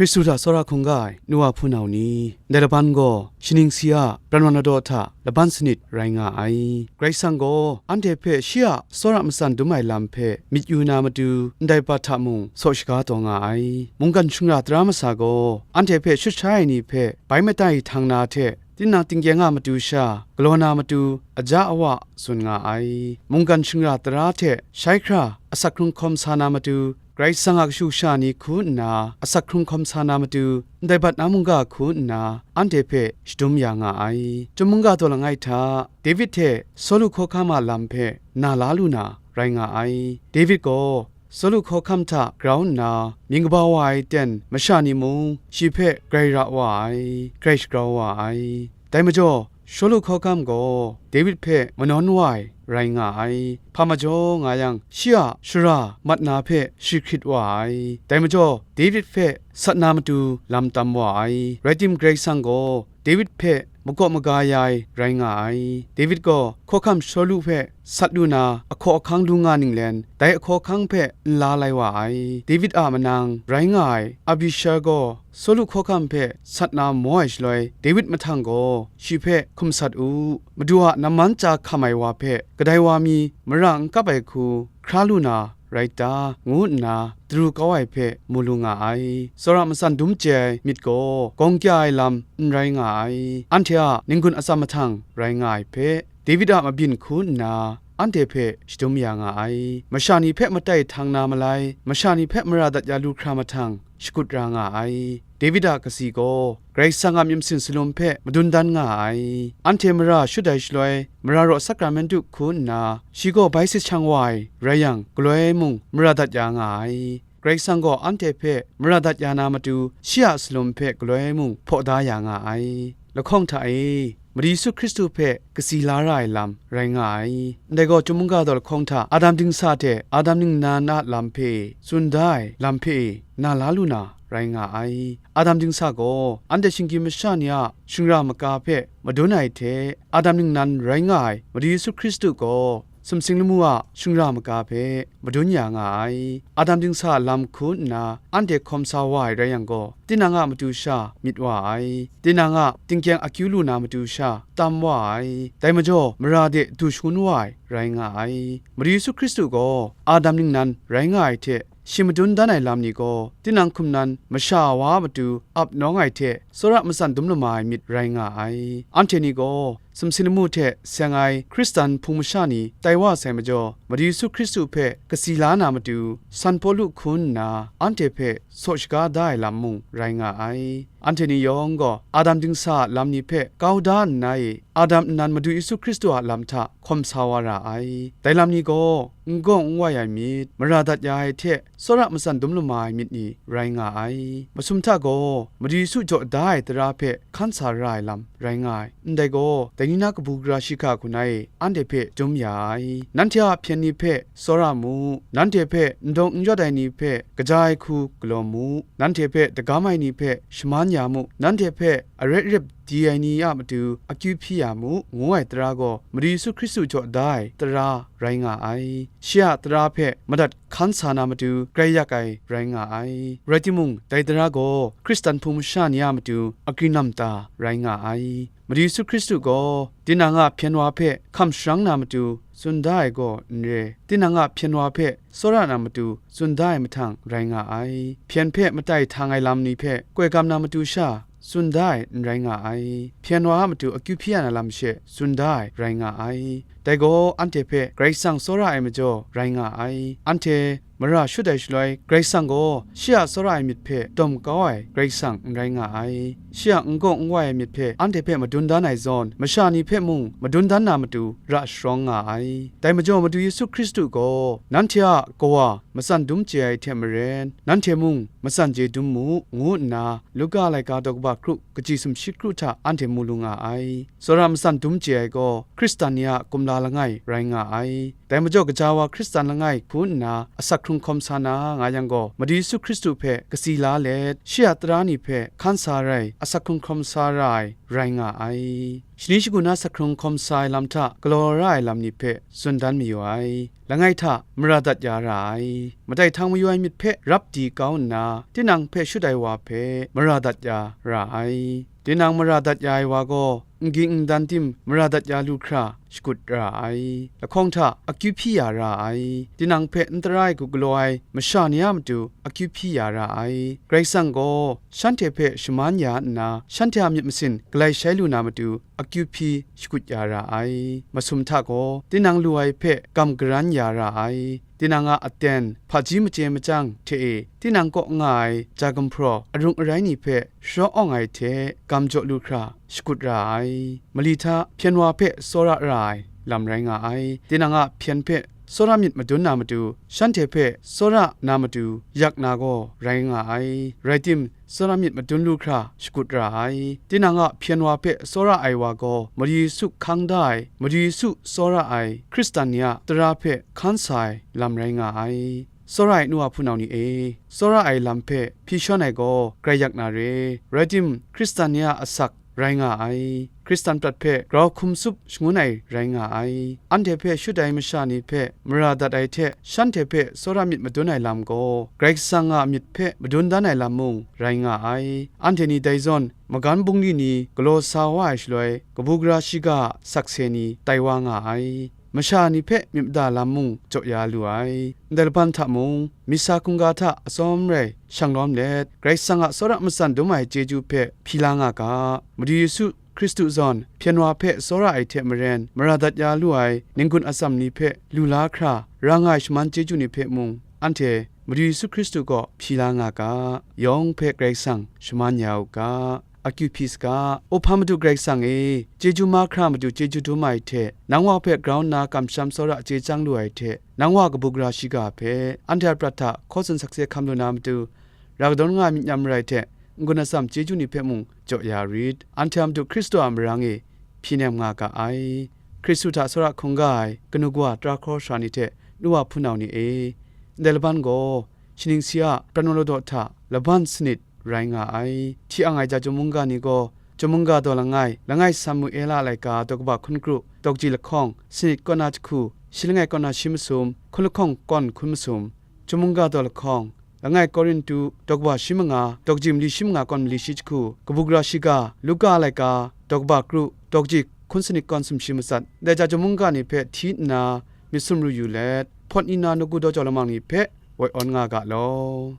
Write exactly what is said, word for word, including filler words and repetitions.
Hkristu hta tsawra hkungga ai nu wa hpunau ni, ndai laban gaw shaning si a pran wan ladaw hta laban sanit rai nga ai. Karai Kasang gaw anhte hpe shi a tsawra matsan dum ai lam hpe myit yu na matu, ndai bat hta mung saw shaga taw nga ai. Mungkan shingra tara masa gaw anhte hpe shut sha ai ni hpe bai matai htang na hte, tinang tingkyeng a matu sha galaw na matu aja awa tsun nga ai. Mungkan shingra tara hte shai hkra asak hkrung hkawm sa na matu, Karai Kasang a kashu kasha ni hku nna asak hkrung hkawm sa na matu, ndai bat na mungga hku nna anhte hpe shadum ya nga ai. Chyum mungga daw langai hta David hte Sawlu hkawhkam a lam hpe na la lu na rai nga ai. David gaw Sawlu hkawhkam hta grau nna mying kaba wa ai ten masha ni mung shi hpe grai ra wa ai, grai shagrau wa ai. Dai majaw, Sawlu hkawhkam gaw David hpe manawn wa ai rai nga ai. Hpa majaw nga yang, shi a shara mat na hpe shi hkrit wa ai. Dai majaw, David hpe sat na matu lam tam wa ai. Rai tim, Karai Kasang gaw David hpe makaw maga ya ai rai nga ai. David gaw hkawhkam Sawlu hpe sat lu na, ahkaw ahkang lu nga ninglen, dai ahkaw ahkang hpe nla lai wa ai. David a manang rai nga ai Abishai gaw Sawlu hkawhkam hpe sat na maw ai shaloi, David mahtang gaw shi hpe hkum sat u, Madu a namman chya hkam ai wa hpe kadai wa mi mara n kap ai hku hkra lu na rai ta, ngu nna daru kau ai hpe mu lu nga ai. Tsawra matsan dum chye ai myit gaw gawng kya ai lam n rai nga ai. Anhte a n-gun atsam mahtang rai nga ai hpe, David a mabyin hku nna anhte hpe shadum ya nga ai. Masha ni hpe matai htang na malai, masha ni hpe mara dat ya lu hkra mahtang, shakut ra nga ai. David a kasi gaw Karai Kasang a myit masin salum hpe madun dan nga ai. Anhte mara shut ai shaloi, mara raw sakramentu hku nna, shi gaw bai sashang wa ai rai yang, galoi mung mara dat ya nga ai. Karai Kasang gaw anhte hpe mara dat ya na matu, shi a salum hpe galoi mung hpaw da ya nga ai. Lahkawng hta e, Madu Yesu Hkristu hpe kasi la ra ai lam rai nga ai. Ndai gaw, Chyum mungga daw lahkawng hta Adam dingsa hte Adam ningnan a lam hpe tsun da ai lam hpe na la lu na rai nga ai. Adam dingsa gaw anhte shinggyim masha ni a shingra maga hpe madun ai hte, Adam ningnan rai nga ai Madu Yesu Hkristu gaw sumsing lamu a shingra maga hpe madun ya nga ai. Adam dingsa a lam hku nna anhte hkawm sa wa ai rai yang gaw, tinang a matu sha myit wa ai, tinang a tingkyeng akyu lu na matu sha tam wa ai, dai majaw mara de du shangun wa ai rai nga ai. Madu Yesu Hkristu gaw Adam ningnan rai nga ai hte, shi madun dan ai lam ni gaw, tinang hkum nan masha wa a matu ap nawng ai hte, tsawra matsan dum lama ai myit rai nga ai. Anhte ni gaw sumsing lamu hte seng ai Hkristan hpung masha ni tai wa sai majaw, Madu Yesu Hkristu hpe kasi la na matu, San Pawlu hku nna anhte hpe saw shaga da ai lam mung rai nga ai. Anhte ni yawng gaw Adam dingsa a lam ni hpe kau da nna e, Adam nnan Madu Yesu Hkristu a lam hta hkawm sa wa ra ai. Dai lam ni gaw n gawng n wai ai myit, mara dat ya ai hte tsawra matsan dum lama ai myit ni rai nga ai. Masum hta gaw Madu Yesu jaw da ai tara hpe hkan sa ra ai lam rai nga ai. Ndai gaw, dai ni na kabu gara shi hka hku na e anhte hpe dum ya ai. Nanhte a hpyen ni hpe tsawra mu, nanhte hpe n dawng n yawt ai ni hpe kaja ai hku galaw mu, nanhte hpe dagam ai ni hpe shaman ya mu, nanhte hpe aret rep di ai ni a matu akyu hpyi ya mu, ngu ai tara gaw, Madu Yesu Hkristu jaw da ai tara rai nga ai. Shi a tara hpe madat hkan sa na matu grai yak ai rai nga ai. Rai timung, dai tara gaw Hkristan hpung masha ni a matu agrinam ta rai nga ai. Madu Yesu Hkristu gaw tinang a hpyen wa hpe hkam sharang na matu tsun da ai gaw n re, tinang a hpyen wa hpe tsawra na matu tsun da ai mahtang rai nga ai. Hpyen hpe matai htang ai lam ni hpe koi gam na matu sha tsun da ai n rai nga ai. Hpyen wa a matu akyu hpyi ya na lam she tsun da ai rai nga ai. Dai gaw anhte hpe Karai Kasang tsawra ai majaw rai nga ai. Anhte mara shut ai shaloi, Karai Kasang gaw shi a tsawra ai myit hpe dawm kau ai Karai Kasang n rai nga ai. Shi a n gawng n wai ai myit hpe anhte hpe madun dan ai zawn, masha ni hpe mung madun dan na matu ra sharawng nga ai. Dai majaw, Madu Yesu Hkristu gaw, nanhte a Kawa matsan dum chye ai hte maren, nanhte mung matsan chye dum mu, ngu nna, Luka laika daw kaba kru, kaji sumshi kru hta anhte mu lu nga ai. Tsawra matsan dum chye ai gaw, Hkristan ni a kumla langai rai nga ai. Dai majaw, gaja wa Hkristan langai hku nna asak hkrung hkawm sa na nga yang gaw, Madu Yesu Hkristu hpe katsi la let, shi a tara ni hpe hkan sa rai, asak hkrung hkawm sa ra ai rai nga ai. Shani shagu na asak hkrung hkawm sa ai lam hta galaw ra ai lam ni hpe tsun dan mayu ai. Langai hta mara dat ya ra ai. Madai htang mayu ai myit hpe rap di kau nna, tinang hpe shut ai wa hpe mara dat ya ra ai. Tinang mara dat ya ai wa gaw, n ging n dan tim mara dat ya lu hkra shakut ra ai. Lahkawng hta akyu hpyi ya ra ai. Tinang hpe n tara ai hku galaw ai masha ni a matu akyu hpyi ya ra ai. Karai Kasang gaw shanhte hpe shaman ya nna, shanhte a myit masin galai shai lu na matu akyu hpyi shakut ya ra ai. Masum hta gaw tinang lu ai hpe gam garan ya ra ai. Tinang a aten, hpaji machye machyang hte e, tinang kaw nga ai ja gumhpraw arung arai ni hpe sharaw awng ai hte gam jaw lu hkra shakut ra ai. Mali hta hpyen wa hpe tsawra ra ai lam rai nga ai. Tinang a hpyen hpe tsawra myit madun na matu, shanhte hpe tsawra na matu, yak na gaw rai nga ai. Rai tim, tsawra myit madun lu hkra shakut ra ai. Tinang a hpyen wa hpe tsawra ai wa gaw, Madu Yesu hkang da ai, Madu Yesu tsawra ai Hkristan ni a tara hpe hkan sa ai lam rai nga ai. Tsawra ai nu wa hpunau ni e, tsawra ai lam hpe hpyi shawn ai gaw grai yak na re. Rai tim, Hkristan ni a asak rai nga ai. Hkristan prat hpe grau hkum tsup shangun ai rai nga ai. Anhte hpe shut ai masha ni hpe mara dat ai hte, shanhte hpe tsawra myit madun ai lam gaw, Karai Kasang a myit hpe madun dan ai lam mung rai nga ai. Anhte ni dai zawn, magan bungli ni galaw sa wa ai shaloi, kabu gara shiga a sakse ni tai wa nga ai. Masha ni hpe myit mada lam mung jaw ya lu ai. Ndai laban hta mung, myit sa hkungga hta atsawm rai shang lawm let, Karai Kasang a tsawra matsan dum ai chyeju hpe hpyi la nga ga. Madu Yesu Hkristu zawn hpyen wa hpe tsawra ai hte maren, mara dat ya lu ai n-gun atsam ni hpe lu la hkra ra nga ai shaman chyeju ni hpe mung, anhte Madu Yesu Hkristu kaw hpyi la nga ga. Yawng hpe Karai Kasang shaman ya u ga. Akyu hpyi saga. Upham Madu Karai Kasang e, chyeju mahkra matu chyeju dum ai hte, nang wa hpe grau nna kamsham tsawra chye chyang lu ai hte, nang wa kabu gara shiga hpe, anhte a prat hta hkaw tsun sakse hkam lu na matu, ra kadawn nga ai myit nyam marai hte, n-gun atsam chyeju ni hpe mung jaw ya rit. Anhte a matu Hkristu a marang e hpyi nem nga ga ai. Hkristu hta tsawra hkungga ai kanu kawa tara hkawra sara ni hte nu wa hpunau ni e, ndai laban gaw, shaning si a pran wa ladaw hta laban sanit rai nga ai. Hti ang ai ja chyum mungga ni gaw, chyum mungga daw langai, langai Samuela laika daw kaba hkun kru, dawgji lahkawng, sanit kaw na jahku, shi langai kaw na shi masum, hkun lahkawng kawn hkun masum, chyum mungga daw lahkawng, langai Korintu, daw kaba shi manga, dawgji mali shi manga kawn mali shi jahku, kabu gara shiga, Luka laika, daw kaba kru, dawgji hkun sanit kawn sumshi matsat, ndai ja chyum mungga ni hpe hti nna, myit sumru yu let, hpawt ni na nawku daw jau lamang ni hpe woi awn nga ga law.